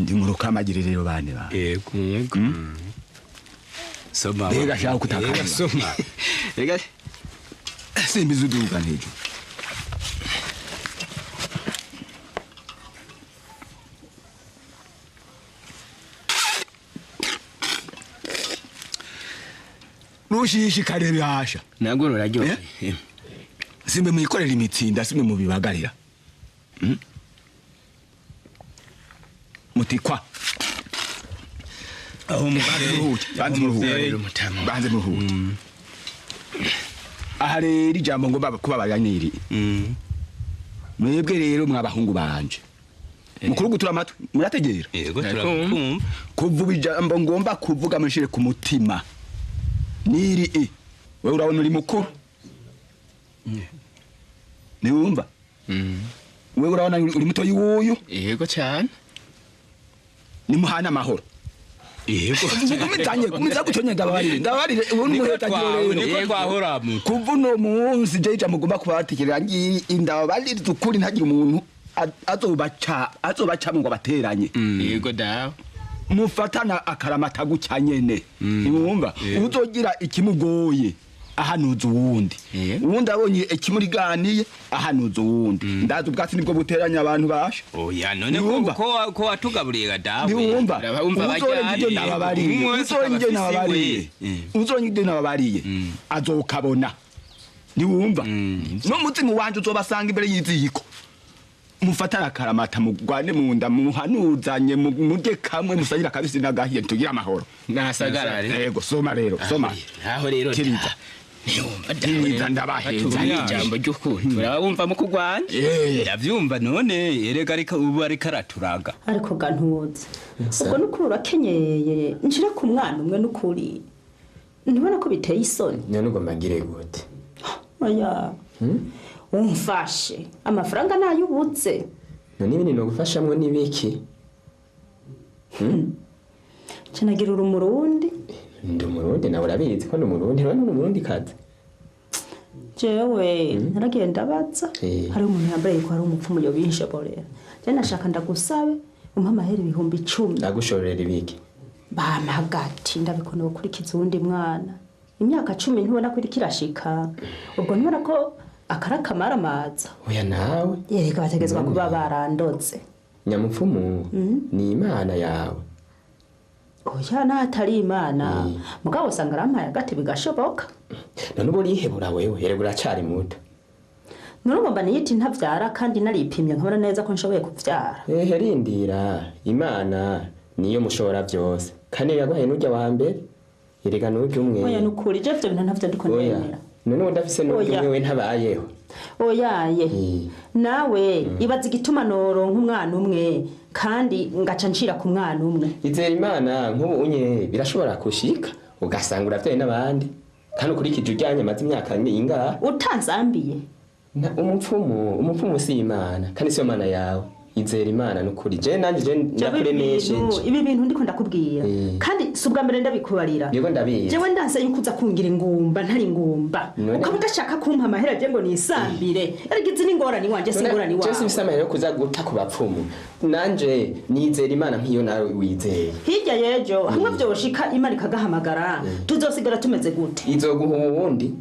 Ndi mu rukamagire rero bane ba. Yego. Yego. Soma. Mbega shaka kutakara. Mbega soma. Rega simbiza uduga ntejo. Rushishikare bihasha. Nabwo ruraryoshye. Simbe muyikorera imitsinda, simbe mubibagarira. Mutikwa. Aho muruhuke, banze muruhuke. Banze muruhuke. Aha rero ijambo ngomba kubabarira niri. Mwebwe rero mwabahungu banje. Mukuru gutura amatwi, murategera. Yego turakumva. Kuvuga ijambo ngomba kuvuga mushire ku mutima. Niri e. Wewe urabona uri mukuru. Niwumva? Wewe urabona uri muto y'uyu? Yego cyane. Nimuhana amahoro. Yego. Mugumizanye, gumiza gutonye ndababarire. Ndababarire ubu n'umuhetagiye rero. Niko twahora mu. Kuva uno munsi je ijambo ngomba kubatekerera ngiyi ndababarire ukuri ntagira umuntu azobaca ngo abateranye. Yego dawe. Mufatana akaramata gutya nyene. Niwumva? Uzogira ikimugoye ahanuza uwundi. Uwundi abonye ikimuriganiye ahanuza uwundi. Ndazi ubwatsi nibwo buteranya abantu basha. Oya none ko watugaburiye dawe. Niwumva? Uzorenga ibyo nababariye. Uzorenga ibyo nababariye. Uzorenga ibyo nababariye. Azokabona. Niwumva? N'umutima wanje uzobasanga imbere y'iziko. Mufatana akaramata mugwane mu nda muhanuzanye murye kamwe musangira kabisi nagahiye tugira amahoro. Nasagarare. Yego soma rero soma. Aho rero kiriza. Niwumva kiriza ndabaheza ijambo ry'ukuri. Urabumva mu kugwanya? Ndavyumva none erega ariko ubu ariko araturaga. Ariko gantuze. Ubwo nukuri urakenyeye nshira ku mwana umwe nukuri. Ntibona ko biteye isoni. None ugomba ngire gute? Oya. Umfashe amafaranga nayubutse. None ibintu nogufashamwe nibiki? Canagira uri umurundi. Ndi umurundi nawe urabizi ko ndi umurundi, none uri umurundi kazi. Jewe naragiye ndabaza hari umuntu yambaye ko hari umupfumu yobinshoborera. Je nashaka ndagusabe umpa amahera 10,000. Ndagushorera ibiki? Bampagati ndabikona gukurikiza uwundi mwana. Imyaka 10 ntubona ko iriko irashika. Ubwo ntubona ko akarakamara maza. Oya nawe. Yereka bategezwa kuba barandotse. Nyamupfumu ni imana yawe. Oya natari imana. Mugabo usanga arampaye agati bigashoboka. None ubu urihebura wewe, erega uracari muto. None ugomba niyiti ntavyara kandi naripimye nkabona neza ko nshoboye kuvyara. Ehe rindira, imana niyo mushobora byose. Kandi yaguhaye n'urya wa mbere. Erega n'urya umwe. Oya nukuri je ivyo bintu ntavyo ndiko ndemera. None udafise n'urya umwe we ntabayeho. Oyaye. Nawe ibaza igituma noronka umwana umwe kandi ngaca nshira ku mwana umwe. Izera imana nk'ubu unye birashobora kushika ugasanga uravyaye n'abandi. Kandi ukurikije ujyanye amaze imyaka ingahe utanzambiye. Umupfumu si imana kandi siyo mana yawe. Izera imana nukuri. Je nanje je ndakuremesheje. Ibi bintu ndiko ndakubwira. Kandi si ubwa mbere ndabikubarira. Yego ndabizi. Jewe ndanse yuko uza kungira ingumba ntari ingumba. Ukaba udashaka kumpa amahera je ngo nisambire. Erega izi ni ingorane iwanje si ingorane iwawe. Je simfise amahera yo kuza guta ku bapfumu. Nanje nizera imana nk'iyo nawe wizeye. Hirya yejo hamwe vyoshika imana ikagahamagara tuzosigara tumeze gute? Izoguha uwundi.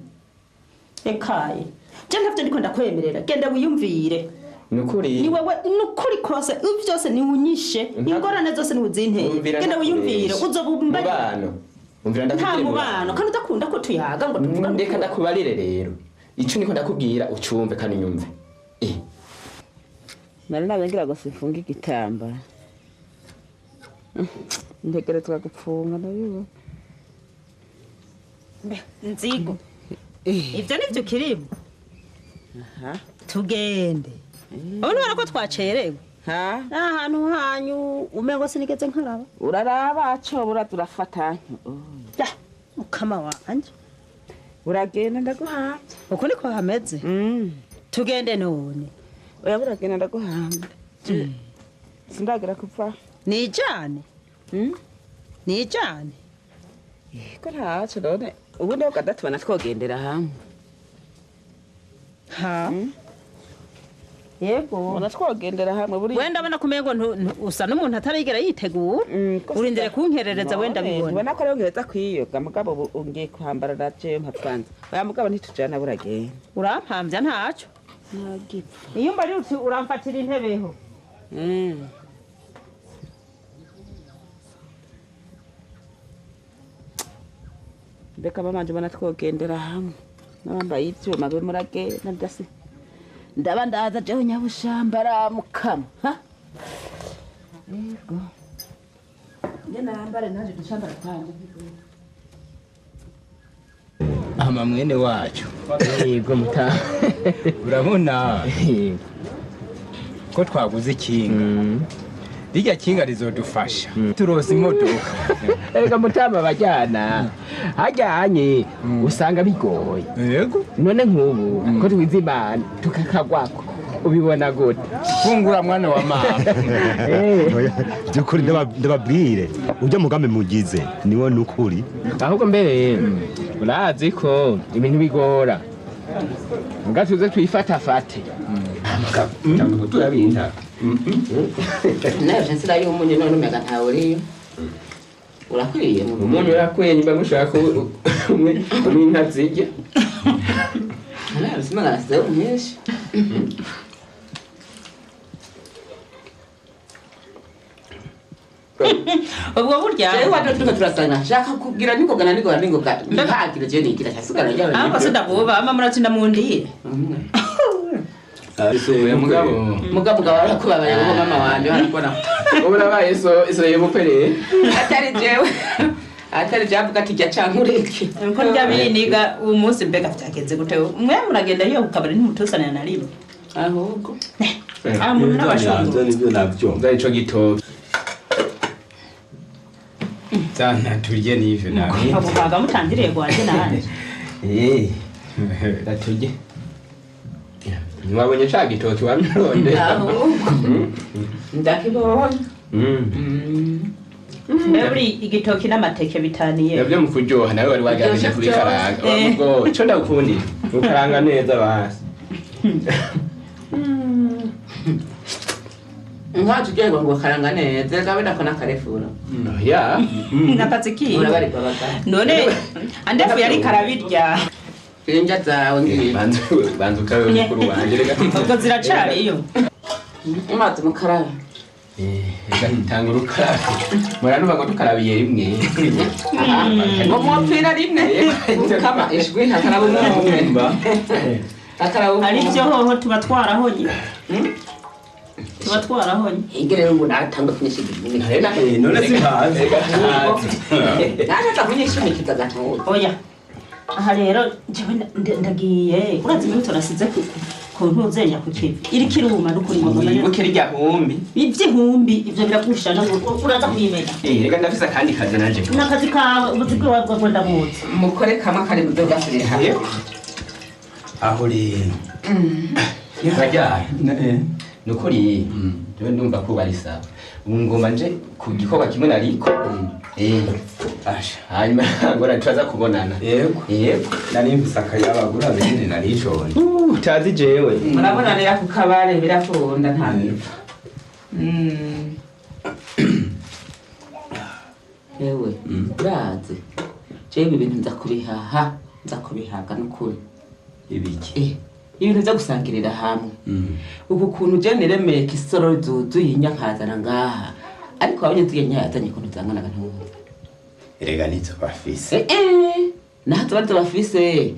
Ekaye. Je ntavyo ndiko ndakwemerera. Genda wiyumvire. Nukuri ni wewe nukuri kose byose ni unyishe ingorane zose ni uzinteye. Genda wiyumvire uzobumba mubano. Umvira ndakubwira mubano kandi udakunda ko tuyaga ngo tuvuga. Ndeka ndakubarire rero ico niko ndakubwira ucumve kandi nyumve. Nari nabengira ngo sifunge igitambara. Ntegerezwa gupfunga ndabibona. Nzigo ivyo nivyo kirimo. Aha tugende. Ubu nubona ko twacerewe. Ha? Ahantu hanyu umengo sinigeze nkaraba. Uraraba co bura turafatanya. Ya, mukama wanje. Uragenda ndaguhamba. Uko niko hameze? Tugende none. Oya buragenda ndaguhamba. Sindagira kupfa. Nijane. Nijane. Ko ntaco none ubundi ho kadatubana twogendera hamwe. Ha? Yego. Ubona twogendera hamwe buri. Wenda abona kumengo usa n'umuntu atarigera yitegura. Urindire kunkerereza wenda bibona. Ubona ko rero ngiheza kwiyoga mugabo ubu ngiye kuhambara na jewe mpapfanze. Oya mugabo ntitujana buragenda. Urampamvya ntaco. Ntagipfa. Iyo mbari uti uramfatira intebeho. Mbega babanje ubona twogendera hamwe. N'abambaye ivyuma be muragenda ndasi. Ndaba ndaza jewe nyabushamba aramukama. Ha? Yego. Nge nambare naje dushambara kwanje. Ama mwene wacu. Yego muta. Urabona ko twaguze ikinga. Rirya kinga rizodufasha. Turose imodoka. Erega mutama bajyana hajyanye usanga bigoye. Yego. None nk'ubu ko twize Imana tukakagwako ubibona gute? Fungura mwana wa mama. Byukuri ndababwire ujya mugambi mugize niwo nukuri. Ahubwo mbere urazi ko ibintu bigora. Muga tuze twifatafate. Turabinda. Nayo nsira y'umunyu none umega ntawe uriyo. Urakwiye umunyu urakwiye nyuma mushaka umwe inka zirya. Nayo simanga nasize umwinshi. Ubwo burya jewe waje turiko turasanga nshaka kugira ningoga na ningoga ningoga ntagira je nigira cyasugara ryawe. Ahubwo sindavuba ama muratsinda mundiye. Oya mugabo mugabo gabara kubabaye ngo mama wanje harakora. Urabaye so iso yebupere. Atari jewe. Atari jewe avuga ati jya cankureke. Ko rya biniga uyu munsi mbega vyagenze gute? Mwe muragenda hiyo kukabari ntimutusanira na rimwe. Ahubwo. Ah muntu n'abashongo. Nivyo navyo. Nzari ico gitoki. Zana turye n'ivyo nawe. Avuga mutangiriye gwanje nanje. Raturye. Mwabonye ca gitoki wamyoronde. Ahubwo. Ndakibonye. Mbere igitoki n'amateke bitaniye. Navyo mu kuryoha nawe wari wagerageje kubikaranga. Ubwo ico ndakundira ukaranga neza basi. Nkaje ugiye ngo karanga neza reka wenda ko nakarefura. Ya. Nakazi ki? None andefu yari karabirya. Inja zawe ngiye. Banzu kawe mukuru wanje reka. Ubwo ziracariyo. Amazi mukarabe. Reka ntanga urukarabe. Muranuba ngo tukarabiye rimwe. Ngo mupira rimwe. Kama ijwi ntakaraba umwumva. Akaraba. Ari byo hoho tuba twarahonye. Tuba twarahonye. Ingere ngo natanga kunyishigirira. None sihaze. Nataka kunyishimikiza gatoya. Oya. Aha rero jewe ndagiye. Urazi imbuto nasize ku ntuzenya ku kivi. Iri kiruma n'ukuri ngo mbona. Wibuke rirya humbi. Ivy'ihumbi ivyo biragusha no uraza kuyimenya. Reka ndafise akandi kazi nanje. Nakazi kawe ubuzi bwawe bwo ndabuzi. Mukore kamwe kari muzogasubira hamwe. Aho rero. Bajyana. Nukuri jewe ndumva ko bari sawa. Ubu ngoma nje ku gikorwa kimwe nariko. Asha hanyuma ngora turaza kubonana. Yego. Yego. Nari mfise akayabagura bene narishonje. Utazi jewe. Murabonanira ku kabare birakunda nta bipfa. Yewe urazi jewe ibintu nza kubihaha nza kubihaga nukuri. Ibiki? Ibintu byo gusangirira hamwe. Ubu kuntu je niremeye kisoro zuzuye inyankazana ngaha. Ariko wabonye tuye nyazanye kuntu zangana gantu. Erega nizo bafise. Naho tuba bafise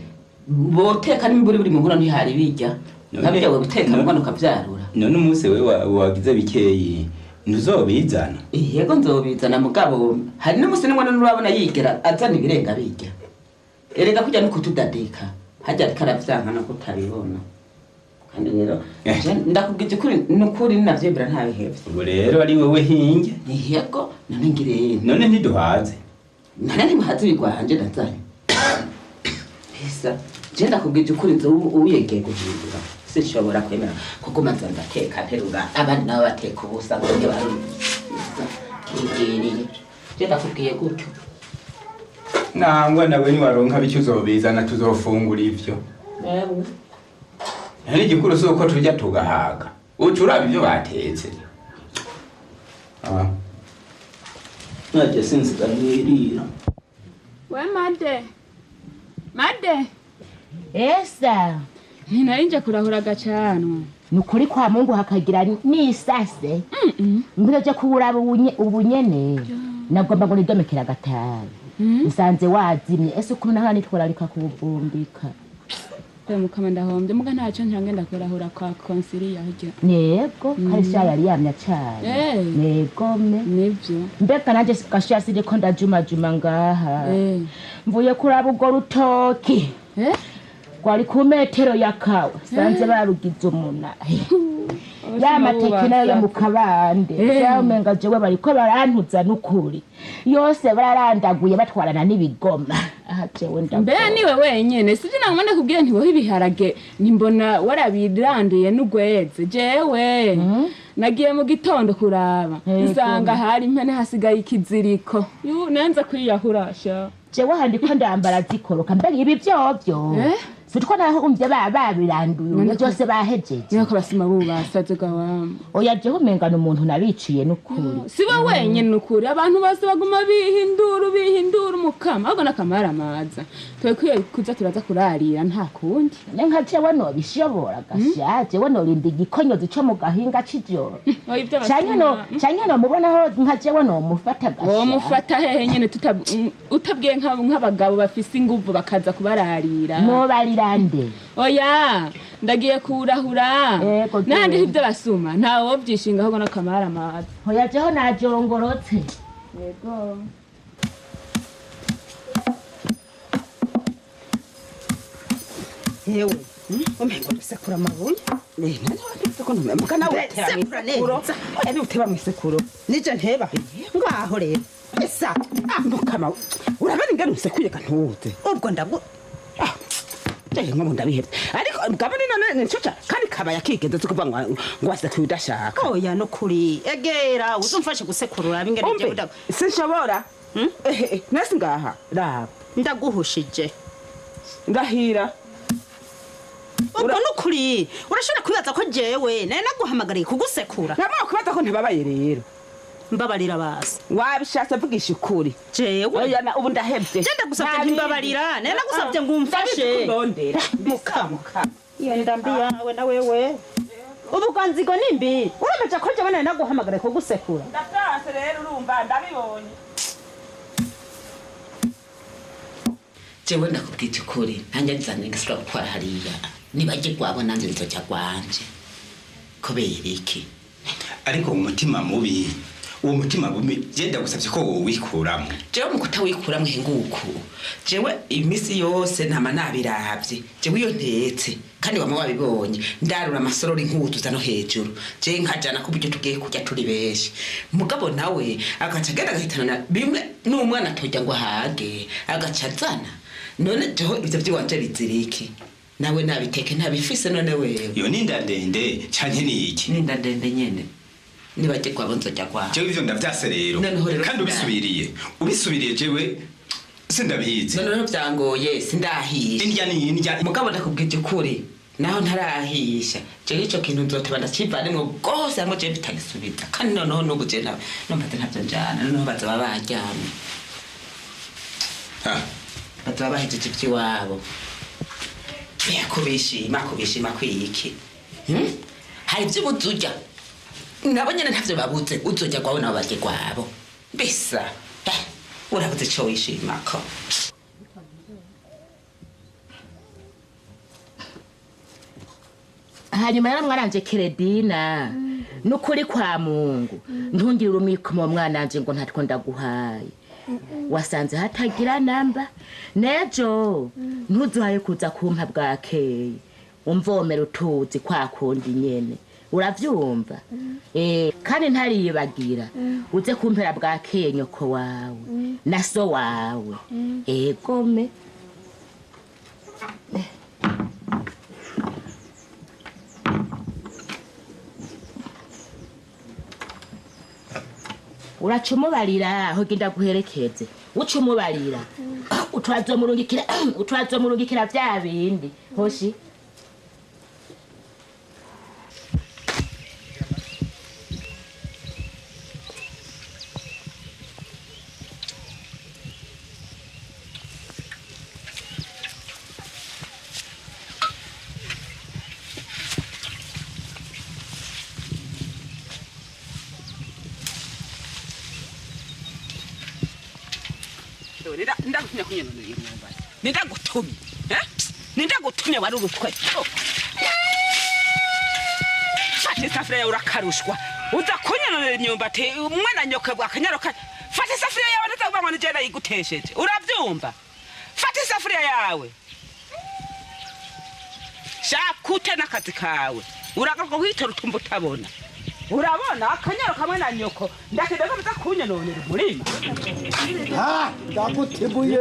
boteka n'imburi buri mu nkono ntihari bijya. Nabyo we guteka mu nkono ukavyarura. None umunsi we wagize bikeyi ntuzobizana. Yego nzobizana mugabo hari n'umunsi n'umwe nurabona yigera azana ibirenga bijya. Erega kujya no kutudadika. Hajya karavyanka no kutabibona. Kandi rero ndakubwije kuri nukuri navyemera ntabihevye. Ubu rero ari wewe hinge. Yego none ngireye. None ntiduhaze. None ntimuhaze ibigwanje ndazanye. Esa je ndakubwije ukuri nzo uyegeye guhindura. Sinshobora kwemera kuko manza ndateka nterura abandi nabo bateka ubusa ngo ntibaruza. Kigereye. Je ndakubwiye gutyo. Nangwa nawe niwaronka bicyo uzobizana tuzofungura ivyo. Yego. Nari igikuru si uko turya tugahaga. Ucuraba ibyo batetse. Naje sinziga nirira. We made. Made. Esa. Nari nje kurahura gacanwa. Nukuri kwa Mungu hakagira nisase. Mbere kuraba ubunyene. Nagomba ngo nidomekera gatayi. Nsanze wazimye ese ukuntu nahora nitwararika kubuvumbika. Mukama ndahombye muga ntacyo ncange ndakurahura kwa konsiliya hirya. Yego, hari sha yari yamya cyane. Yego me. Nivyo. Mbega nanje gasha siriko ndajuma juma ngaha. Mvuye kuraba ubwo rutoki. Kwari ku metero ya kawa sanze barugize umuna. Ya mateke nayo yo mu kabande. Vyamenga jewe bariko barantuza n'ukuri. Yose bararandaguye batwarana n'ibigoma. Aha jewe ndago. Mbe niwe wenyene sivyo nagomba ndakubwira nti wowe ibiharage nimbona warabiranduye n'ugweze. Jewe nagiye mu gitondo kuraba nsanga hari impene hasigaye ikiziriko. Yu nanza kwiyahura sha. Jewe handiko ndambara zikoroka mbega ibi vyovyo. Sitko naho umvye babiranduye byose bahejeje. Niko basima bubasaze gawama. Oya jewe umenga n'umuntu nabiciye n'ukuri. Si we wenyene n'ukuri abantu bose baguma bihindura umukama ahubwo nakamara amaza. Twekwiye kuza turaza kurarira nta kundi. Ne nka jewe no bishobora gasha jewe no rinda igikonyozi co mu gahinga c'ijoro. Canke no mubonaho nka jewe no mufata gasha. Wo mufata hehe nyene utabwiye nk'abagabo bafise inguvu bakaza kubararira. No barira. Oya ndagiye kurahura nandi ivyo basuma ntawe wovyishinga ahubwo nakamara amazi. Oya jeho najongorotse. Yego. Yewe umengo dusekura amabuye. Muga nawe utera mwisekuro. Nije nteba ngaho rero esa mukama urabona ingene usekuye kantuze. Ubwo ndagu nko ndabihevye ariko gabane none ncuca kandi kabaya kigeze tukuva ngo wasekuye udashaka. Oya no kuri egera uzumfashe gusekurura bingene je udago. Sinshobora. Nasi ngaha raba ndaguhushije ndahira. Ubwo no kuri urashobora kwibaza ko jewe nari naguhamagariye kugusekura. Ntabwo kwibaza ko ntababaye rero. Mbabarira basi. Wabishatse vugisha ukuri. Jewe oya ubu ndahevye. Je ndagusabye ntimbabarira nari nagusabye ngo umfashe. Mukama. Iyo ndambi yawe na wewe. Ubuganzigo nimbi. Urameje ko jewe nari naguhamagariye kugusekura. Ndavyanse rero urumva ndabibonye. Jewe ndakubwije ukuri nanjye nzanye ngisubira gutwara hariya. Nibaje gwabo nanjye nzoja gwanje. Kubera iki? Ariko umutima mubi uwo mutima mubi je ndagusavye ko wowikuramo. Jewe mu kutawikuramwo henguku. Jewe imisi yose ntama nabiravye. Jewe iyo ntetse kandi wama wabibonye ndarura amasorori nkutuza no hejuru. Je nkajana ku buryo tugiye kurya turi benshi. Mugabo nawe agaca agenda agahitana bimwe n'umwana atojya ngo ahage agaca azana. None jeho ivyo vyiwanje biziriki. Nawe nabiteke ntabifise none wewe. Iyo ninda ndende canke ni iki? Ninda ndende nyene. Nibaje kwabo nzojya kwa. Jewe ivyo ndavyase rero. Kandi ubisubiriye jewe sindabizi. None vyangoye sindahisha. Indya ni indya. Mugabo ndakubwije ukuri naho ntarahisha. Jewe ico kintu nzoteba ndacivanemo gose hamwe jewe bitagisubiza. Kandi noneho n'ubu jewe numva ntavyo njana noneho bazoba baryamye. Bazoba bahejeje ivy'iwabo. Kubishima kwiki. Hari ivyo ubuzurya. Nabo nyene ntavyo babuze uzojya kwawe nabo barye kwabo. Mbisa urabuze ico wishimako. Hanyuma yaramwaranje Keredina nukuri kwa Mungu ntungirira umwikomo mwananje ngo ntatwo ndaguhaye. Wasanze hatagira namba nejo ntuzuhaye kuza kumpa bwakeye umvomera utuzi kwa kundi nyene uravyumva. Kandi ntariyibagira uze kumpera bwakeye nyoko wawe na so wawe. Egome uracumubarira aho genda guherekeze ucumubarira utwazomurungikira vya bindi hoshi. Ndagutumye kunyenonera imyumbati. Nindagutumye. Eh? Nindagutumye wari urutwe. Fata isafuriya yawe urakarushwa. Uza kunyenonera imyumbati umwana nyoka bwa kanyaruka. Fata isafuriya yawe ntazakuvuga ngo ni jewe nayigutesheje. Uravyumva? Fata isafuriya yawe. Shaka ute n'akazi kawe. Uragaruka witora utumva utabona. Urabona akanyaro kamwe na nyoko ndakenda ko muza kunyenonera umurima. Ha, ndagutimuye.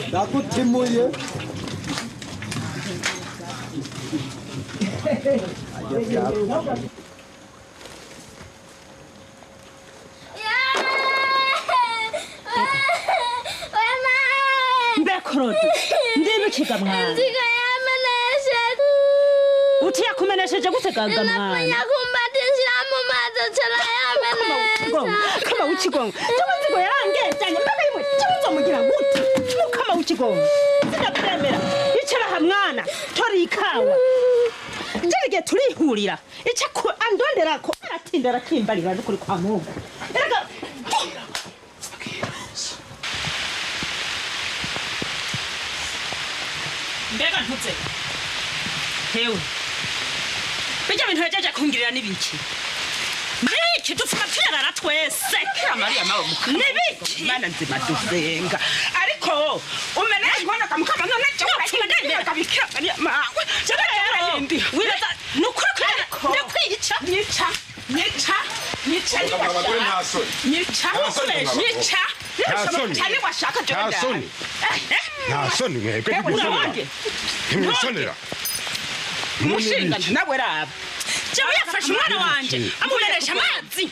Ndagutimuye. Mbe Claude, ndibikiga mwana. Inzigo yamenesheje. Uti yakumenesheje gute gaga mwana? Yakumbatishira mu mazi acara yamenesha. Kama w'ikigongo. Jewe inzigo yarangejanye mbaga imwe. Jewe nzomugira gute? Mukama w'ikigongo. Sinakwemera. Icara ha mwana. Tora ikawa. Jerige turihurira. Ica ko andondera ko aratinda arakimbarira n'ukuri kwa Mungu. Erega mbega ntuze. Hewe. Bijya bintu yajaje kungirira nibiki? Nibiki dupfuka tuyarara twese. Kira Mariya mawe mukama. Nibiki? Mana nzima dusenga. Ariko umenesha inkono kamukama none jewe ndemera. Bikira Mariya mawe. Jewe rero wibaza nukuri ko ndakwica. Nyica. Nyica. Nyica. Abagore nta soni. Nyica. Nta soni. Nyica. Nta soni. Cyane washaka jewe. Nta soni. Nta soni mwebwe Urabonye? ntimwisonera. Umushinga nawe raba. Jewe yafashe umwana wanje amumeresha amazi.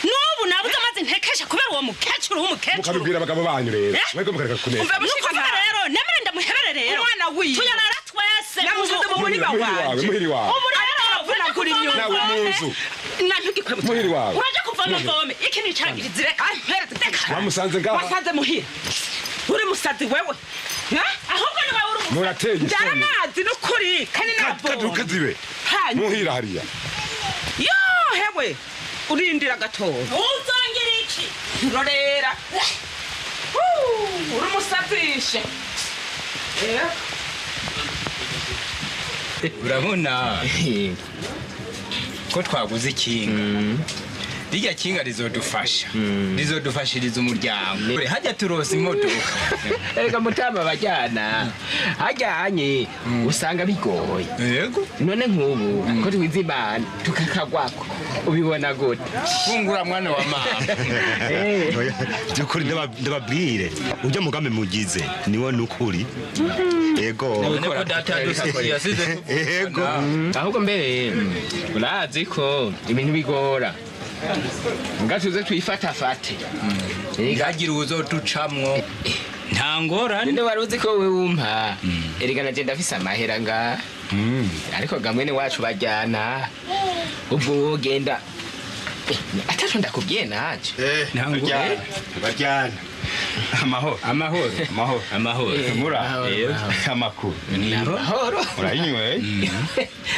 N'ubu nabuze amazi ntekesha kubera uwo mukecuru w'umukecuru. Mukabibwira abagabo banyu rero. Mwebwe mukareka kuneka. Umva Nukuvuga rero nemere ndamuhebere rero. Umwana wiwe. Tuyarara twese. Namusize mu murima wanje. Muhiri wawe. Ubu rero aravunagura imyumbati. Nawe mu nzu. Nantugikwe Muhiri wawe. Uraje kuvoma mvome. Iki ni icangirizi reka. Reka. Wamusanze ngaha. Wasanze muhira. Uri musazi wewe. Ahubwo ni wewe uri umusazi. Murateye isoni. Ndaramazi n'ukuri kandi navoma. Kaduka zibe. Hanyuma. Muhira hariya. Yo hewe. Urindira gatoya. Uzongera iki? Rorera. Uri umusazishe. Urabona ko twaguze ikinga. Rirya kinga rizodufasha. Rizodufashiriza umuryango. Hajya turosa imodoka. Erega mutama bajyana. Hajyanye usanga bigoye. Yego. None nk'ubu ko twize Imana tukakagwako. Ubibona gute? Fungura mwana wa mama. Byukuri ndababwire ujya mugambi mugize niwo nukuri. Yego. None ko data yasize. Yego. Ahubwo mbere urazi ko ibintu bigora. Ngatuze twifatafate. Ntihagire uzoducamwo. Nta ngorane. Ninde wari uzi ko wewe umpa? Erega naje ndafise amahera nga. Ariko gamwene wacu bajyana. Ubwo wogenda. Ataco ndakubwiye naje. Nta ngorane. Bajyana. Amahoro. Amahoro. Amahoro. Amahoro. Mura. Amakuru. Amahoro. Urayinyweye?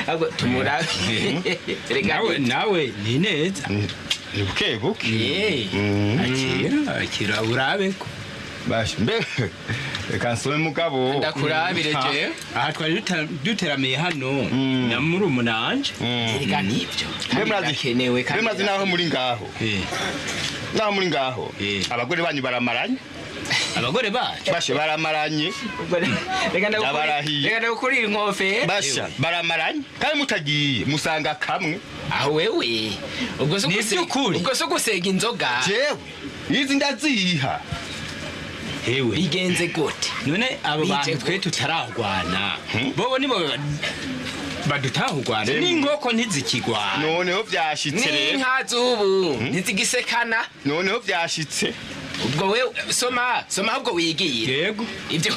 Ahubwo tumurabe. Erega Nawe nawe ni neza. Ni buke buke. Akira akira urabe ko. Basha mbe reka nsome mugabo. Ndakurabire jewe. Aha twari duteramiye hano na murumuna wanje. Erega nivyo. Mbe murazi Birakenewe mbe murazi naho muri ngaho. Naho muri ngaho. Abagore banyu baramaranye. Abagore bacu Basha baramaranye. Reka Ndabarahiye. Reka ndagukurira inkofero. Basha baramaranye. Kandi mutagiye musanga kamwe. Aho wewe. Ubwo se Ni ivy'ukuri. Ubwo se gusega inzoga. Jewe izi ndaziha. Hewe. Bigenze gute? None abo Bije bantu twe gute? tutaragwana. Bobo nibo badutahugwana. N'inkoko ntizikigwana. Noneho vyashitse rero. N'inka z'ubu ntizigisekana. Noneho vyashitse. Ubwo wewe soma soma ahubwo wigiye. Yego. Ibyo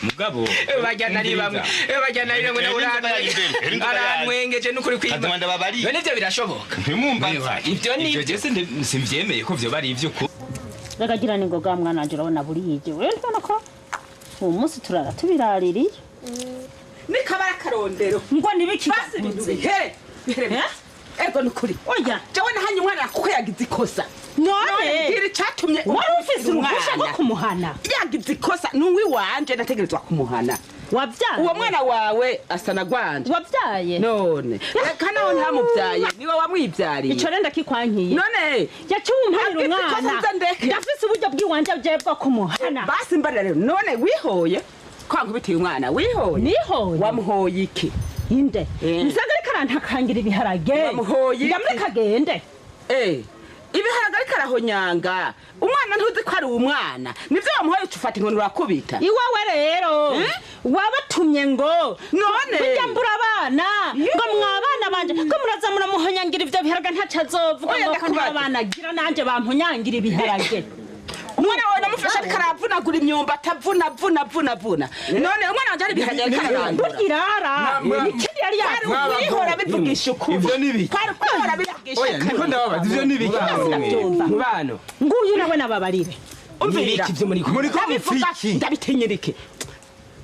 Mugabo bajyana ari bamwe. Bajyana ari bamwe nawe arantwengeje n'ukuri kwima. Kazima ndababariye. None ivyo birashoboka. Ntimumbaze. Ivyo ni Ivyo je simvyemeye ko vyo bari ivyo ku. Reka gira ningoga mwana wanje urabona burije. Wewe ntubona ko uwo munsi turara tubiraririye. Nikabara karondero. Ngo nibiki? Basi ibintu bihere. Bihere. Ego nukuri. Oya. Jewe nahanye umwana kuko yagize ikosa. None mbwira icatumye wari ufise uruhusha rwo kumuhana? Yagize ikosa nuwi wanje, ndategerezwa kumuhana. Wabyaye? Uwo mwana wawe asa na gwanje. Wabyaye? None reka nawe ntamubyaye, niwe wamwibyariye. Ico rero ndakikwankiye. None yaciye umparira Yagize ikosa, umwana. nze ndeke. Ndafise uburyo bw'iwanje bwe bwo kumuhana. Basi mbarira rero, none wihoye kwankubitiye umwana, wihoye? Nihoye. Wamuhoye iki? Inde nsaga ariko arantakangira ibiharage. Wamuhoye iki? Ndamureka agende. Ibiharage ariko arahonyanga umwana, ntuzi ko ari umwana? Nivyo wamuhoye, uca ufata inkoni urakubita. Iwawe rero wabatumye ngo None? Bijya mbura abana ngo mwabana banje ko muraza muramuhonyangira ivyo biharage, ntaco azovuga Oya, ngo ko nta ndakubaza. bana agira, nanje bamponyangira ibiharage. Umwana wawe namufashe ariko aravunagura imyumbati, avuna vuna vuna vuna. None umwana wanje ari ibiharage ariko ararandura. Burya irara nikindi yari Kwari yavuye. ukwihora bivugisha ukuri. Ivyo ni ibiki? Kwari ukwihora bivugisha Oya, ukuri. niko ndababaza, ivyo ni ibiki? Sinabyumva. Mubano. Nguyu nawe nababarire. Umvira. Nibiki vyo muri Muriko Ndabivuga, mupfiki? ndabitinyirike.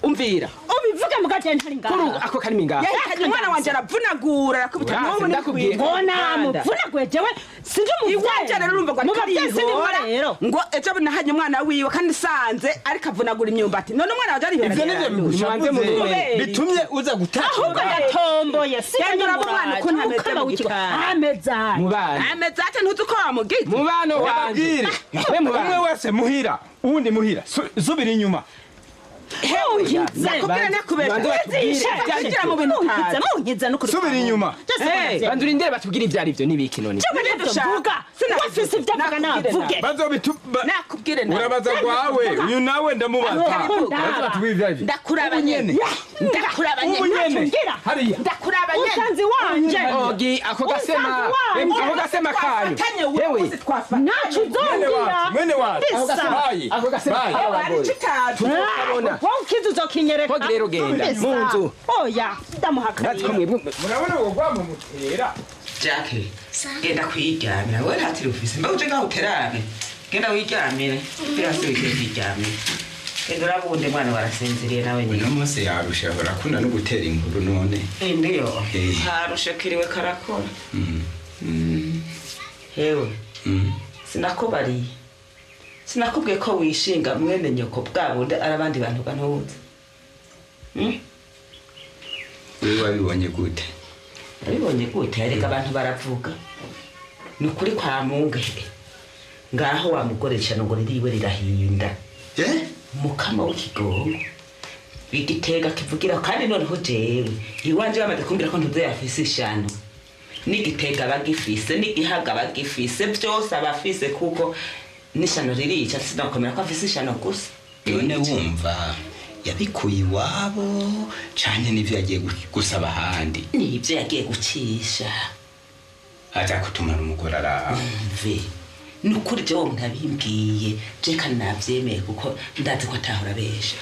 Umvira. Ubivuge mugaje ntari ngaha. Kuri ako karimi ngaha. Yahitanye umwana wanje aravunagura, arakubita. Urazi, N'ubu ni ndakubwiye. Ngo namuvunaguye jewe sinje umuvyeyi. Iwanje rero urumva ngo mu ariko bavyeyi sindimwo arihora rero. Ngo ejo nahanye umwana wiwe kandi sanze ariko avunagura imyumbati. None umwana wanje ari Ivyo nivyo Mubanze bigushavuze murebe. bitumye uza gutaka? Ahubwo ndatomboye. Genda urabe umwana ukuntu ameze mu gitanda. Ameza. Mubano. Ameze ate? Ntuzi uko wamugize? Mubano wanje. Ndababwire, We umwe mubano. wese muhira, uwundi muhira. Subira inyuma. Nakubwira nakubesha. Banze batubwire. Kwinjira mu bintu Munkize, utazi. munkize n'ukuri. Subira inyuma. Banza urindire batubwire ivyo ari vyo n'ibiki none. Jewe nivyo mvuga. Wafise ivyo avuga navuge. Bazobitu Nakubwire nawe. Urabaza gwawe, uyu nawe ndamubaza. Ndaba. Batubwire ivyo arivyo. Ndakuraba Ubu nyene. nyene. Ndakuraba Ubu nyene. nyene. Hariya. Ndakuraba nyene. Usanzi wanje. Ogi ako gasema. Usanze wanje. Ako gasema kanyu. Twafatanye wewe Yewe. uzi twafatanye. Naco Mwene uzongera. wacu, mwene wacu. Bisa. Bayi. Ako gasema Bayi. kawe Ari abagore. icyo Tuzokabona. Wowe ukiza uzokinyereka. Hogi rero genda. Bisa. Mu nzu. Oya, ndamuhakaniye. Ndazi ko mwebwe Murabona uwo rwamo mutera? Jack, genda kwiryamira. Wewe nta ufise, mba uje ngaho uterame, genda wiryamire. Birasi wigire kwiryamira, genda urabunde mwana warasinziriye nawe nyine. Uno munsi yarushe, ahora akunda no gutera inkuru none. Ndiyo. Eh. Harushe kiriwe karakora. Hewe, sinakubariye, sinakubwiye ko wishinga mwene nyoko bwa bundi ari abandi bantu bantuza? Wewe wabibonye gute? Nabibonye gute? Erega abantu baravuga, ni ukuri kwa mungehe ngaho wamugoresha ngo ririwe rirahinda. Eh? Mukama w'ikigongo igitega kivugira kandi noneho jewe iwanje bamaze kumbwira ko ntuze yafise ishano n'igitega bagifise n'igihaga bagifise byose abafise, kuko n'ishano ririca, sinakomera ko afise ishano gusa. None wumva yabikuye iwabo canke nivyo yagiye gusaba ahandi? Nibyo yagiye gucisha. Aza kutumara umugore araho. Mve ni ukuri, jewe umuntu abimbwiye je kandi navyemeye, kuko ndazi ko atahora abesha,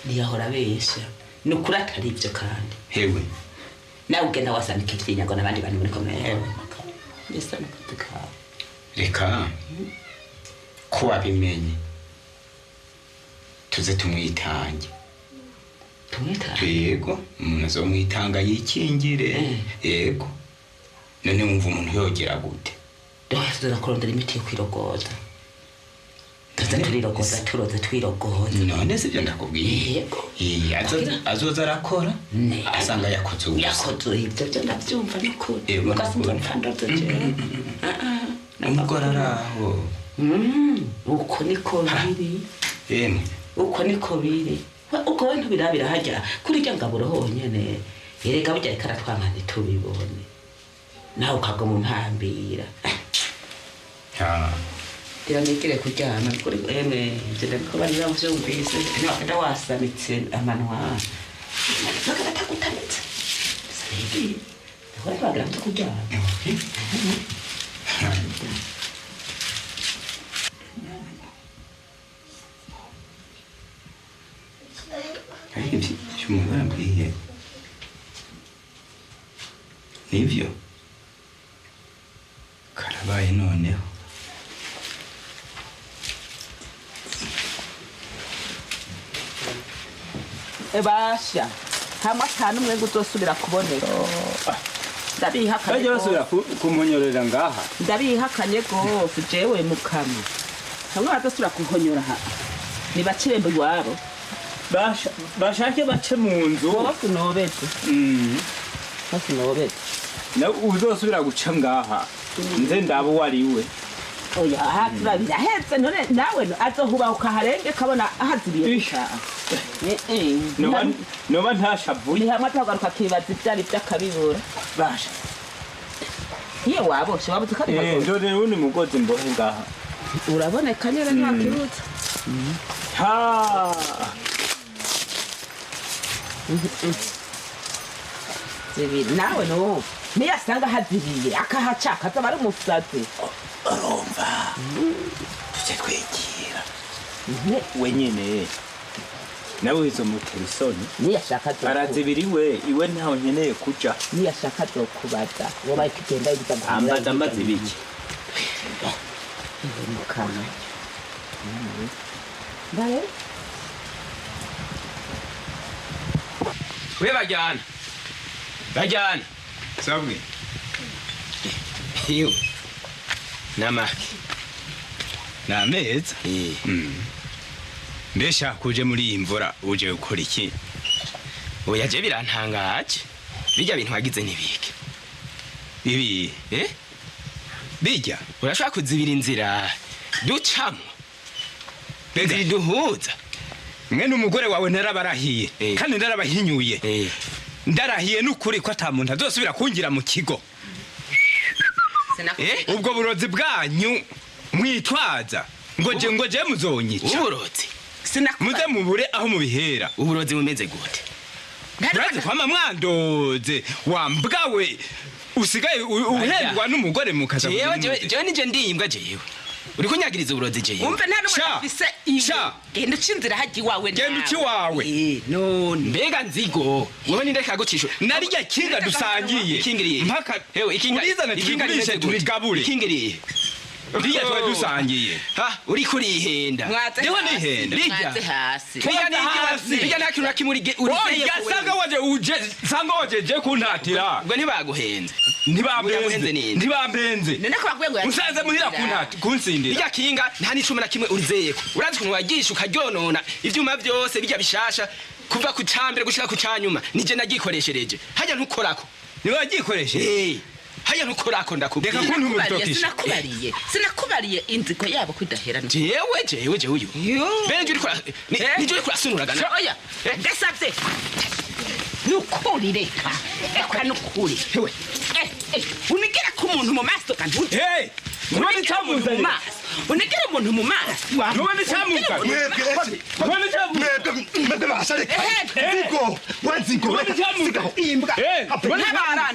ntiyahora abesha, ni ukuri atari ibyo kandi. Hewe. Nawe ugenda wasanika ivyinyago n'abandi bantu muri komine. Hewe, mbese n'akazi kawe. Reka ko wabimenye tuze tumwitange. Tumwitange? Yego, umuntu azomwitanga yikingire. Yego, none wumva umuntu yogera gute? Dohe tuza kurondera imiti yo kwirogoza, tuza turirogoza, turoze twirogoza. None sibyo ndakubwiye? Yego. Eh, azoza arakora asanga yakoze ubusa. Yakoze ibyo byo ndabyumva n'ukuri. Yego. Ugasinzira mfandoze jewe. Umugore araho. Uko niko biri. Yemwe. Uko niko biri. Uko we ntubirabira harya kuri irya ngaburo honyene, erega burya reka aratwanka ntitubibone, nawe ukaguma umpambira. Ha. Gira nigire kuryama kuri emwe, ivyo ndabikubarira uvyumvise, ntiwagenda wasamitse amanwa bagenda atagutamitse. Sinigiye ndakora bagira mto kuryama. Ariko ivyo umugore ambwiye nivyo karabaye noneho. Ebasha hamwe atanu umwe ngo uzosubira kuboneka. Ndabihakanye. Bajya basubira kumunyorera ngaha. Ndabihakanye gose jewe mukama. Hamwe badasubira kuhonyora ha. Ni bacirembo iwabo. Bashake bace mu nzu. Bose nobetse. Bose nobetse. Na uzosubira guca ngaha. Nze ndabo wari we. Oya, aha turabirahetse none nawe azohuba ukaharenge kabona ahaziriye. Noba ntashavuye. Ni hamwe atagaruka akibaza ivyari vy'akabibura. Basha. Iyo waboshe wabuze kandi ndore undi mugozi mbohe ngaha. Uraboneka nyene nta kiruta. Ha. Zibiri nawe no. Niyasanga haziriye akahaca akazaba ari umusazi. Urumva tujye twigira wenyene nawe izo mutera isoni niyashaka arazibiriwe iwe ntaho nkeneye kuja niyashaka azokubaza wobaye kugenda yigiza ambaza amaze ibiki mukama mbaye we bajyana bajyana sabwe iyo namaki nameza mbesha kuje muri iyi mvura uje gukora iki? Oya je birantangaje bijya bintu wagize nibike ibi bijya urashaka kuzibira inzira ducamo inzira duhuza mwene umugore wawe narabarahiye kandi ndarabahinyuye ndarahiye n'ukuri ko ata muntu azosubira kungira mu kigo. Ubwo burozi bwanyu mwitwaza ngo je ngo je muzonyica uburozi muze mubure aho mubihera. Uburozi bumeze gute? Urazi kwama mwandoze wambwawe usigaye uhendwa n'umugore mukaza. Jewe nije ndiyimbwa jewe uri kunyagiriza uburozi jewe. Umve nta n'umwe afise iwe. Genda uca inzira hajya iwawe. Genda uca iwawe. None mbega nzigo wewe ninde kagucisha narirya kinga dusangiye ikingiriye mpaka hewe ikinga urizana turigurishe turigabure ikingiriye rirya tuba dusangiye. Ha uri kurihenda. Jewe nihenda rirya rirya nta kintu na kimwe urizeye. Sanga waje uje sanga waje je kuntatira. Ubwo ntibaguhenze. Ntibambenze ntibambenze. None ko baguye ngo musanze muhira kuntati kunsindira. Rirya kinga nta n'icuma na kimwe urizeyeko. Urazi ukuntu wagisha ukaryonona ivyuma byose bijya bishasha kuva ku cambere gushika ku canyuma nije nagikoreshereje. Hajya ntukorako. Niwe wagikoresheje. Haya ntukorako ndakubwira. Reka kuntumutokisha. Sinakubariye. Sinakubariye inziko yabo kwidahera. Jewe jewe jewe uyu. Bene uri kura nije uri kurasunuragana. Oya. Ndasavye. Nukuri reka. Reka nukuri. Hewe. Unigera ku muntu mu maso kandi. Hey! Nubone cyamuzanye. Unigera umuntu mu maso. Nubone cyamuzanye. Nubone cyamuzanye. Mwebwe bashareka. Nzigo, wanzigo. Sigaho imbwa. Ntabara.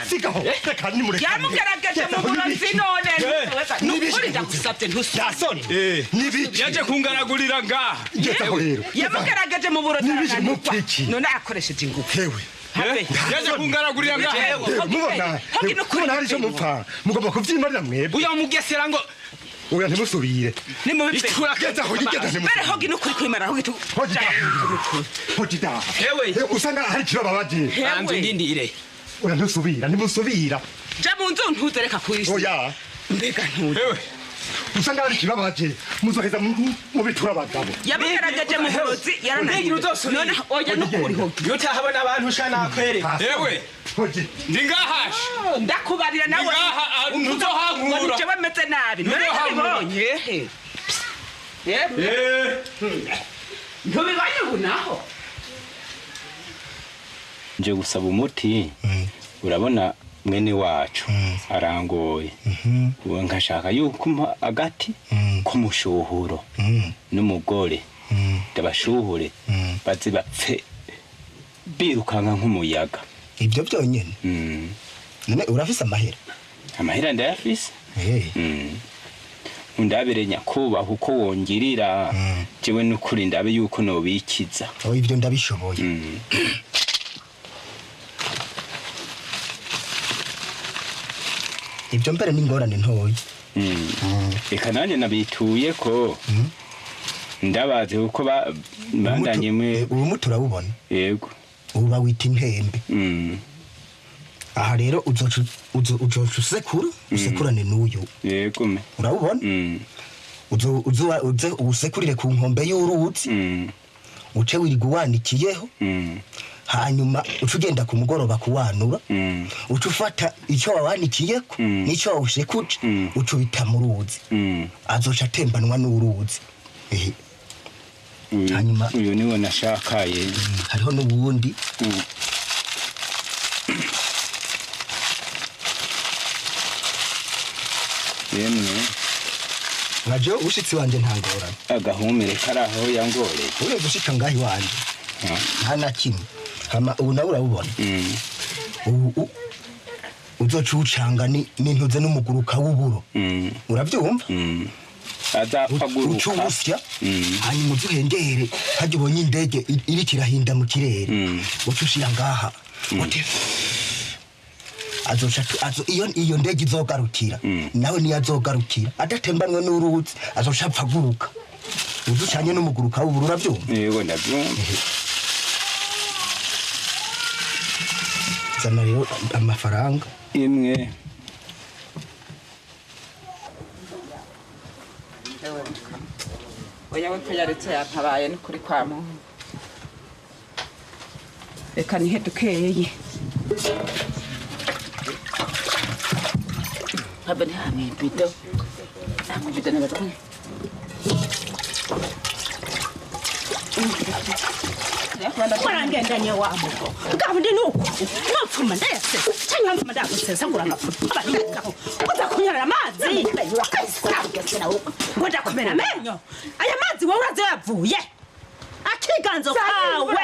Sigaho. Reka nimureke. Yamugerageje mu burozi none. Nukuri ndagusabye ntusasone. Nibiki. Yaje kungaragurira ngaha. Ngezaho rero. Yamugerageje mu burozi. None akoresheje ingufu. Hewe. Yaje kungaragurira ngaha. Mubona. Mubona hari ico mupfa. Mugomba kuvyimarira mwebwe. Uya mugesera ngo oya ntimusubire. Nimubikura gezaho gigeza ntimusubire. Bare hogi nukuri kwimara hogi tu. Hogi da. Hewe. Usanga hari ikiba babaje. Banzu ndindire. Oya ntusubira ntimusubira. Ja mu nzu ntuzereka kwisi. Oya. Mbega ntuze. Hewe. Usanga hari ikibabaje muzoheza mubitura abagabo. Yamugerageje mu burozi yarananiwe. None oya nukuri hogi. Yutahabona abantu sha nakwereka. Hewe. Hogi. Ndi ngahasha. Ndakubarira nawe. Ngaha ntuzohankura. Jewe meze nabi. None nabibonye. Ntubibonye ubu naho. Nje gusaba umuti. Urabona mwene wacu arangoye. Ubu nkashaka yuko umpa agati k'umushuhuro n'umugore ndabashuhure baze bapfe birukanka nk'umuyaga. Ibyo byonyene? None urafise amahera? Amahera ndayafise. Undabire nyakubahwa uko wongirira jewe n'ukuri ndabe yuko nobikiza. Oh, ibyo ndabishoboye. Ibyo mbere n'ingorane ntoyi. Reka nanjye nabituye ko ndabaze uko bandanye mwe. Ubu muti urawubona? Yego. Ubu bawita impembe. Aha rero uzoca usekura usekurane n'uyu. Yego me. Urabubona? Uze usekurire ku nkombe y'uruzi. Uce wiriga uwanikiyeho. Hanyuma uca ugenda ku mugoroba kuwanura. Uca ufata icyo wawanikiyeko n'icyo wawusekuje, uca ubita mu ruzi. Azoca atembanwa n'uruzi. Hanyuma uyu niwe nashakaye. Hariho n'ubundi. Yemwe nkaje ushitsi wanje ntangorane. Agahumire karaho yangoreye. Urenze ushika ngahi wanje nta na kimwe. Hama ubu nawe urabubona. Ubu uzoca ucanga n'intuze n'umuguruka w'uburo. Uravyumva? Azapfa guruka. Uca uwusya, hanyuma uze uhengere harya ubonye indege iriko irahinda mu kirere. Uca ushira ngaha. Uti azoca iyo ndege izogarukira. Nawe niyo azogarukira adatembanwe n'uruzi azoca apfa guruka. Uzucanye n'umuguruka w'uburo uravyumva? Yego ndavyumva. Zana rero amafaranga. Imwe. Oya we ko yaretse yantabaye n'ukuri kwa muntu. Reka nihe dukeye. Habe ni hamwe bido. Hamwe bido n'abatwe. Warangendanye wa mugo. Gabundi nuko. Wapfuma ndese. Cyangwa mfuma ndagusesa ngura ngapfuma. Abarikaho. Uza kunyara amazi. Ngo ndakomera amenyo. Aya mazi wowe uraze yavuye. Akiganzo kawe.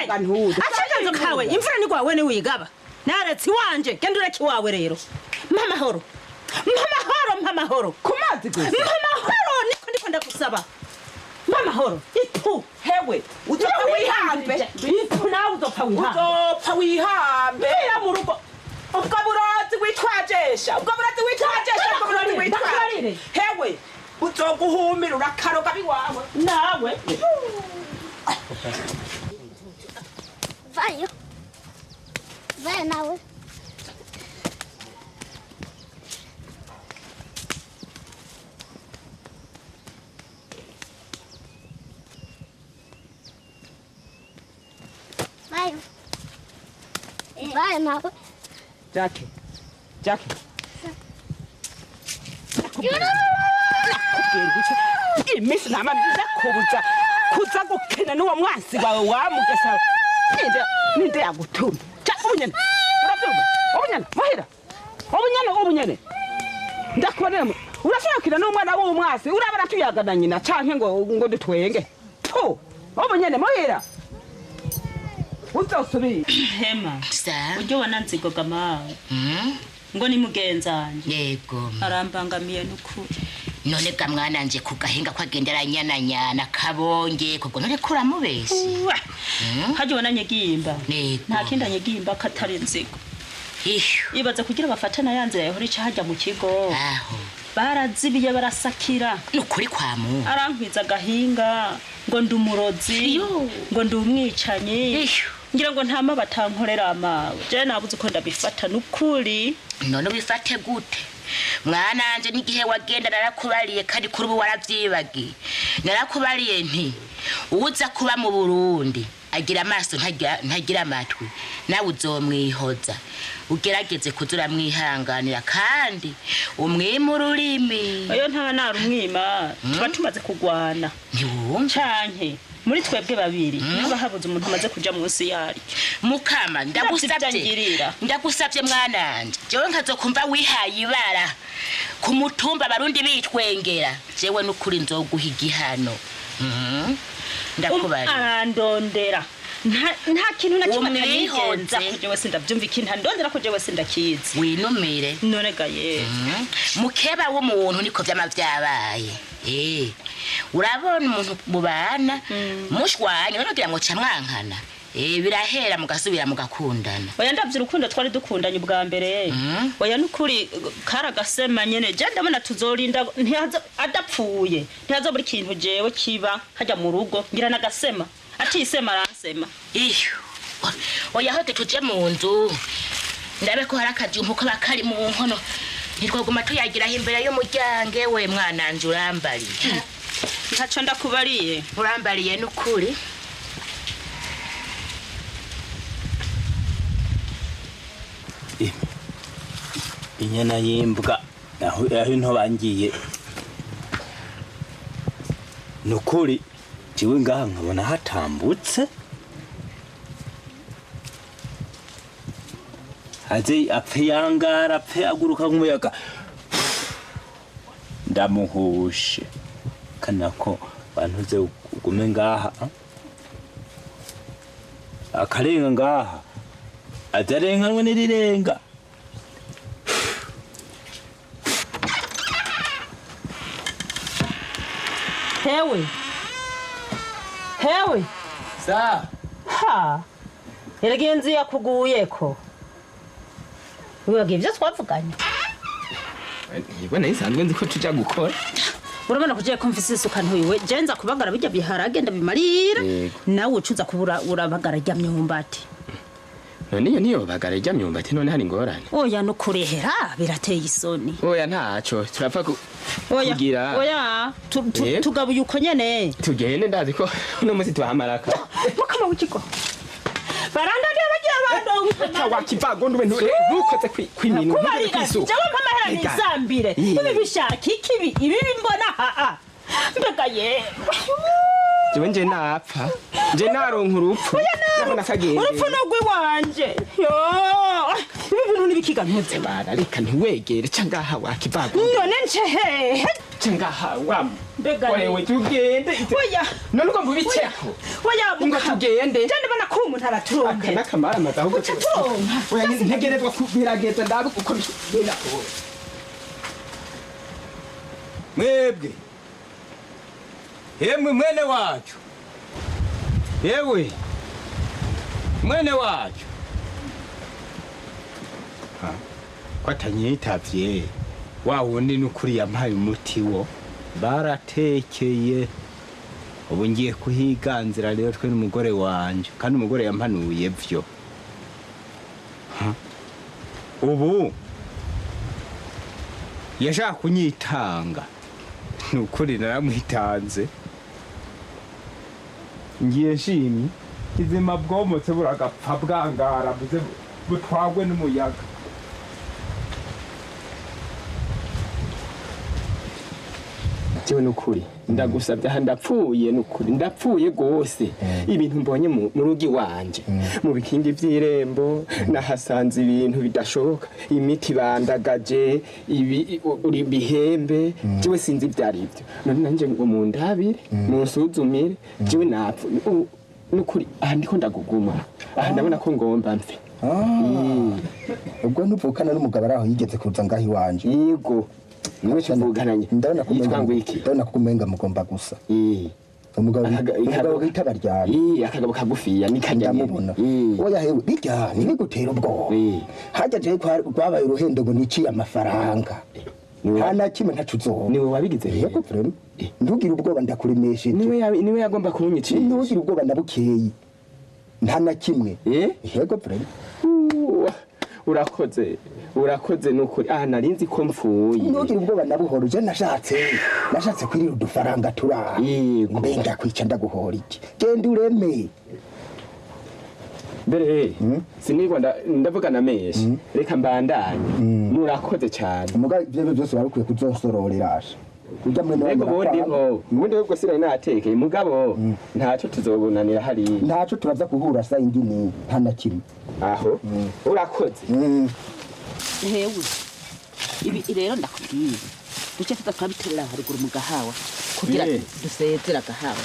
Akiganzo kawe. Imvura ni gwawe ni wigaba. Naretse iwanje genda ureke iwawe rero. Mpa amahoro. Mpa amahoro, mpa amahoro. Ku mazi gusa. Mpa amahoro niko ndiko ndagusaba. Mpa amahoro. Ipu. Hewe, uzopfa wihambe. Ipu nawe uzopfa wihambe. Uzopfa wihambe. Vira mu rugo. Ubwo burozi witwajesha. Ubwo burozi witwajesha, ubwo burozi witwaje. Hewe, uzoguhumira urakaroga biwawe. Nawe. Vayo. Vayo nawe. Vayo. Vayo nawe. Jackie. Jackie. Iminsi ntama ndakubuza kuza gukina n'uwo mwansi wawe wamugesa. Ninde yagutuma? Ca ubunyene. Uravyumva? Ubunyene, muhira. Ubunyene, ubunyene. Ndakubonera. Urashobora gukina n'umwana w'umwasi, urabara tuyagana nyina canke ngo dutwenge. Tu. Ubunyene muhira. Uzosubira. Hema. Ujye wananzigoga mawe. Ngo ni mugenzanje. Yego. Arambangamiye n'ukuri. None ga mwananje ku gahinga ko agenda aranyananyana kabonge kubwo none kuramubeshe. Haje wananyegimba. Nta kindi anyegimba katari inzigo. Ibaza kugira bafatana yanzira yahora ica hajya mu kigo. Aho. Barazibiye barasakira. Nukuri kwa mu. Arankwiza gahinga ngo ndumurozi ngo ndumwicanyi. Ngira ngo ntama batankorera amawe. Je nabuze uko ndabifata nukuri. None ubifate gute? Mwananje n'igihe wagenda narakubariye kandi kuri ubu waravyibagiye. Narakubariye nti uza kuba mu Burundi agira amaso ntagira amatwi nawe uzomwihoza. Ugerageze kuzura mwihanganira kandi umwima ururimi. Oyo nta narumwima tuba tumaze kugwana. Ntiwumva canke muri twebwe babiri niba habuze umuntu amaze kuja munsi yaryo. Mukama ndagusabye. Ndagusabye mwananje. Jewe nkazokumva wihaye ibara ku mutumba abarundi bitwengera. Jewe nukuri nzoguha igihano. Ndakubari. Arandondera. Nta kintu na kimwe atanigenza ko jewe sindavyumva ikintu andondera ko jewe sindakizi. Winumire. None ga ye. Mukeba w'umuntu niko vyama vyabaye. Urabona umuntu mubana mushwanye banogira ngo ca mwankana. Birahera mugasubira mugakundana. Oya ndavye urukundo twari dukundanye ubwa mbere. Oya nukuri karagasema nyene je ndabona tuzorinda ntihaza adapfuye. Ntihaza buri kintu jewe kiba hajya mu rugo ngira nagasema. Atisema aransema. Iyo. Oya hote tuje mu nzu. Ndabe ko hari akajumpu kaba kari mu nkono. Nitwaguma tuyagiraho imbere y'umuryango we mwananje urambariye. Ntaco ndakubariye. Urambariye n'ukuri. Inyana y'imbwa aho nto bangiye. Nukuri jiwe ngaha nkabona hatambutse. Aze apfe yangara apfe aguruka nk'umuyaga. Ndamuhushe. Kanako bantuze ugume ngaha. Akarenga ngaha. Azarenganwe n'irirenga. Hewe. Hewe. Sa. Ha. Erega iyo nzu yakuguyeko. Wibagiye ibyo twavuganye. Yego nayisanzwe nzi ko tuja gukora. Urabona kugiye kumvise isuka ntuyiwe. Je nza kubagara bijya biharage ndabimarira. Nawe ucuza kubura urabagara rya myumbati. None iyo niyo bagara rya myumbati none hari ingorane. Oya no kurehera birateye isoni. Oya ntaco turapfa kugira. Oya tugabuye uko nyene. Tugende ndazi ko uno munsi tuhamaraka. Mukama w'ikigo. Baranda bagira bandonka. Wakivago ndwe ntukoze kwiminu kwisuka. Jewe mpamahera nizambire. Ibi bishaka ikibi ibi mbona ha. Mbega ye. Jewe nje napfa. Nje naronka urupfu. Nabona kagende. Urupfu nogwi wanje. Yo. Ibi bintu nibikiga ntuze. Bara reka ntiwegere cangaha wakivago. None nce hehe. Cangaha wa. Mbega wewe tugende. Oya. None uko mbubiceko. Oya ngo tugende. Je ndabona ko umuntu araturonka. Aka nakamara amaze ahubwo. Turonka. Oya ntegerezwa kubirageza ndabe uko bigenda. Mwebwe. Yemwe mwene wacu. Yewe. Mwene wacu. Ha. Ko atanyitavye. Wa wundi n'ukuri yampaye umuti wo baratekeye. Ubu ngiye kuhiganzira rero twe n'umugore wanje kandi umugore yampanuye vyo. Ha. Ubu yashaka kunyitanga. Nukuri naramwitanze. Ngiye nshimye kizima bwomotse buragapfa bwangara buze butwagwe n'umuyaga. Jewe nukuri ndagusabye aha ndapfuye nukuri ndapfuye gose ibintu mbonye mu rugi wanje mu bikingi vy'irembo nahasanze ibintu bidashoboka imiti bandagaje ibi uri bihembe jewe sinzi ivyari ivyo none nanje ngo mundabire munsuzumire jewe napfu nukuri aha ndiko ndaguguma aha ndabona ko ngomba mfe. Ubwo ntuvukana n'umugabo araho yigeze kuza ngaho iwanje. Yego. Niwe tuvugananye. Ndabona ko kumenga mugomba gusa. Umugabo bita baryana. Akagabo kagufiya nikajya ndamubona. Oya hewe bijya ntibigutera ubwoba. Hajya je kwabaye uruhendo ngo niciye amafaranga. Nta na kimwe ntaco uzoba. Niwe wabigize rero. Yego vraiment. Ntugire ubwoba ndakuremesheje. Niwe yagomba kunyicisha. Ntugire ubwoba ndabukeye. Nta na kimwe. Yego vraiment. Urakoze urakoze nukuri aha narinzi ko mfuye. Ntugire ubwoba nabuhoro je nashatse kwirira udufaranga turaha. Mbe ndakwica ndaguhora iki. Genda ureme. Mbere sinigwa ndavugana menshi reka mbandanye. Murakoze cyane. Muga ibyo byose barukwiye kuzonsororera asha. Ujya mwene wanyu. Ubundi bwo sinari natekeye mugabo ntaco tuzobonanira hariya. Ntaco turaza guhura sa ingini nta na kimwe. Aho urakoze. Hewe ibi rero ndakubwiye duce tuza twabiterera haruguru mu gahawa kugira dusezera agahawa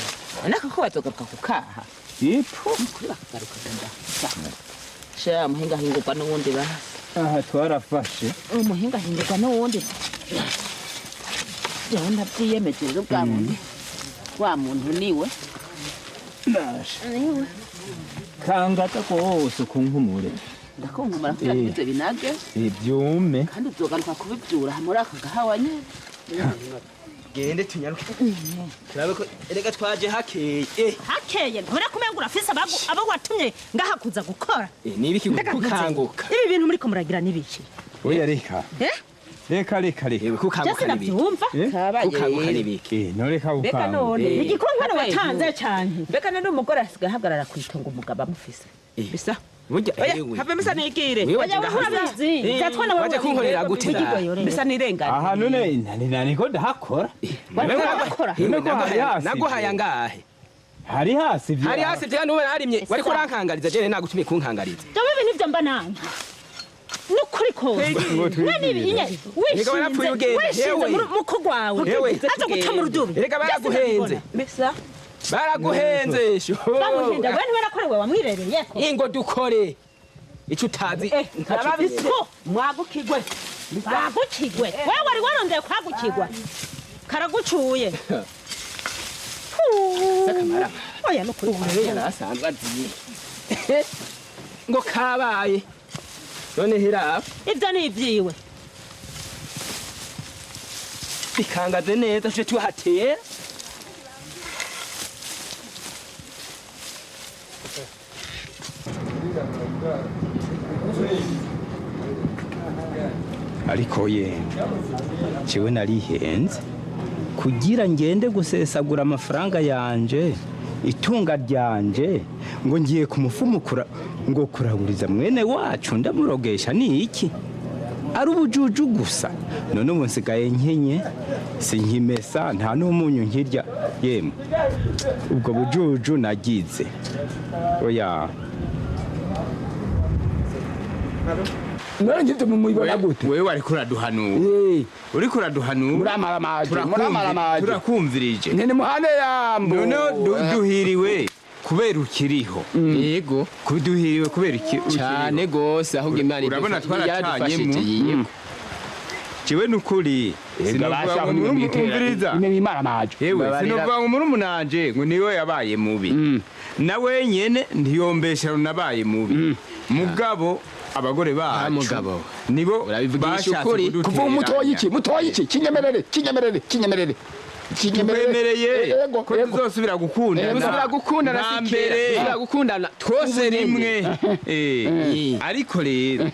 nako ko bazogaruka kukaha ipfu kuri bakagaruka nda sha muhinga hingurwa n'uwundi basi aha twarafashe umuhinga hingurwa n'uwundi jewe ndavyiyemeje rero bwa bundi wa muntu niwe nashe kangata kose kunkumure ndakunkumura kugira ngo ivyo binage ivyume kandi uzogaruka kubivyura muri aka gahawa nyene. Tugende tunyaruke. Turabe ko erega twaje hakeye. Hakeye ntore kumenga urafise abo watumye ngaha kuza gukora. Nibiki gukanguka. Ibi bintu muriko muragira nibiki? Oya reka. Reka reka reka. Kukanguka nibiki? Kukanguka nibiki? Noreka Mbega none igikonkano watanze cyane. Mbega none umugore asigaye ahagarara ku itongo umugabo amufise. Bisa. Burya ewe. Have misa nigire. Oya urabizi. Zatwana wewe. Waje kunkorera gute? Misa nirengane. Aha none nani ko ndahakora. Naguhaya ngahe? Hari hasi vya. Hari hasi vya nube narimye. Wari kurankangariza jene nagutumye kunkangariza. Jewe ibintu ivyo mba nanka. Nukuri kose. Nani inye wishinze muko gwawe. Aza guta mu rudubi. Erega baraguhenze. Misa. Baraguhenze sho. Bamuhenda wewe ntibarakorewe wamwirereye ko. Ingo dukore. Ico utazi. Ntababise. Mwagukigwe. Bagukigwe. Wewe wari warondeye kwagukigwa. Karagucuye. Sakamara. Oya nukuri. Ubu yarasanzwe aziye. Ngo kabaye. None hera ivyo ni ivyiwe. Bikangaze neza tuje tuhatera. Ariko ye jewe narihenze kugira ngende gusesagura amafaranga yanje itunga ryanje ngo ngiye kumufumukura ngo kuraguriza mwene wacu ndamurogesha ni iki ari ubujuju gusa none ubu nsigaye nkenye sinkimesa nta n'umunyu nkirya yemwe ubwo bujuju nagize oya None ngivyo mumubibona gute? Wewe wariko uraduhanura. Uriko uraduhanura. Muramaramaje, muramaramaje. Turakumvirije. Nene muhane yambo. None duhiriwe kubera ukiriho. Yego. Kuduhiriwe kubera ukiriho. Cyane gose ahubwo Imana urabona twaracanyemo. Jewe nukuri sinovuga ngo umviriza. Yewe sinovuga ngo murumunanje ngo niwe yabaye mubi. Nawe nyene ntiyombesha nabaye mubi. Mugabo abagore bacu mugabo nibo bashatse kuva mutoyi iki mutoyi iki kinyemerere kinyemerere kinyemerere kinyemereye ko tuzosubira gukundana tuzosubira gukundana mbere tuzosubira gukundana twose rimwe ariko rero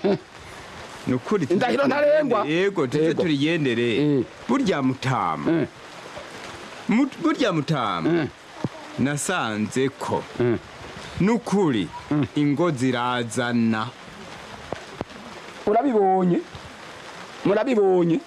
nukuri indahiro ntarengwa yego tuze turigendere burya mutama burya mutama nasanze ko nukuri ingo zirazana urabibonye murabibonye